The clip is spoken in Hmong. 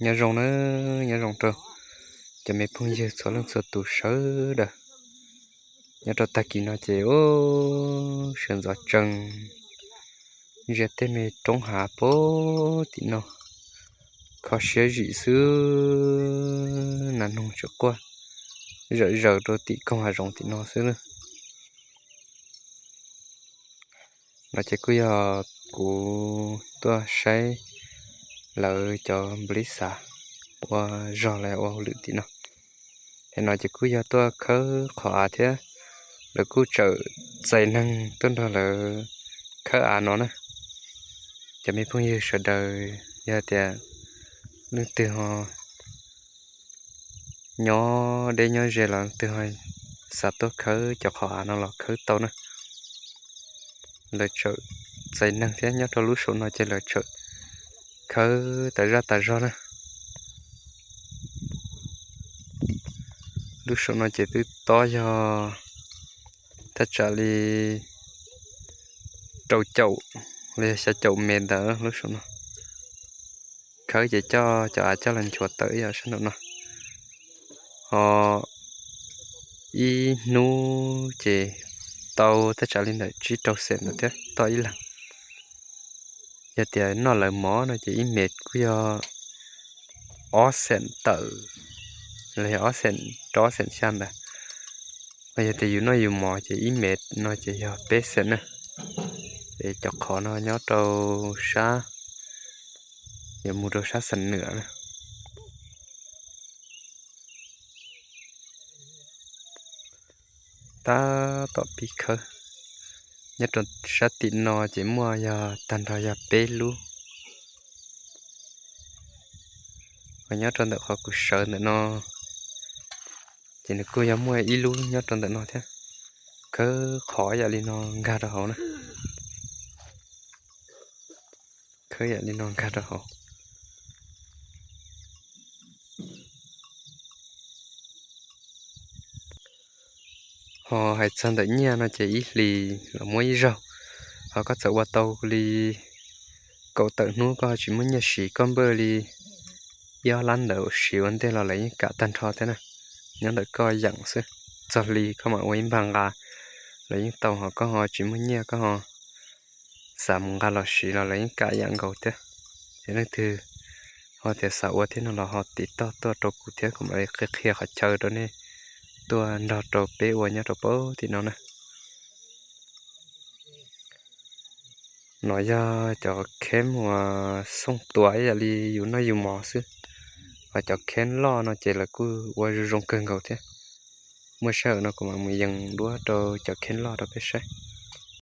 Nyob zoo na, nyob zoo rau cov me phooj ywg txhua leej txhua tus sawv daws. Nyob rau tag kis no ces ub, sawv ntxov tsees ntsia tej me roob hav puag tim no, kho siab zim xwb, nas noog tseem quaj zawm zaws rau tim koog hav zoov tim no xwb na. No ces kuj yog kuv tuaj saib lawv cov nplis xav ua zog los ua hauj lwm tim no. Es no ces kuj yog tuaj khawb qhov av thiab, lawv kuj tseem txais neeg tuaj nrog lawv khawb av no na. Cov me phooj ywg sawv daws, yog tias leej twg ho nyob deb nyob ze los leej twg ho xav tuaj khawb cov qhov av no los khawb tau na. Lawv tseem txais neeg thiab, nyob rau lub saum no ces lawv tseem khawb tas zaj tas zog na. Lub saum no ces twb tob yog thaj tsam li rau caum los yog xya caum mev ntawd lub saum no. Khawb ces coj cov av coj los nchuav tawm ib yam sab nraum no. Ho ib hnub ces tau thaj tsam li ntawm tsib rau xees ntawd thiab toj ib leeg. Yog tias noj lawv mov no ces ib mev kuj yog ob xees tawm los yog ob xees rau ob xees xya ntawd. Ho yog tias yus noj yus mov ces ib mev no ces yog peb xees na. Es cov qhov no nyob rau sab, yuav mus rau sab Xam Nwam na. Tab tom pib khawb. Nyob rau sab tim no ces muaj yog tag nrho yog peb lub. Ho nyob rau ntawm qhov kuv sawv ntawm no ces nws kuj yog muaj ib lub nyob rau ntawm no thiab. Khawb qhov yam li no nkag rau hauv na. Khawb yam li no nkag rau hauv. Ho hais txog ntawm nyiaj no ces ib hlis los muab ib zaug. Ho koj txawm ua tau li kaum tawm hnub koj ho tsis muaj nyiaj siv, koj npaj li ib ob lab ntawd siv ua ntej los lawv yeej kam tag nrho thiab na. Nyob ntawm koj yeem xwb, txog hli koj mam ua ib npag nqa los yeej tau, ho koj ho tsis muaj nyiaj koj ho xav mus nqa los siv los lawv yeej kam yam nkaus thiab. Ces leej twg ho tias xav ua thiab no los ho tiv toj tuaj rau kuv thiab kuv mam li qhia qhov chaw rau nej tuaj nrog rau peb ua nyob rau pab tim no na. No yog cov kheeb uas xooj tua ib yam li yus noj yus mov xwb, ho cov kheeb loj no ces lawv kuj ua zoo zoo kawg nkaus thiab. Muaj sij hawm no kuv mam mus yees duab rau cov kheeb loj rau peb saib.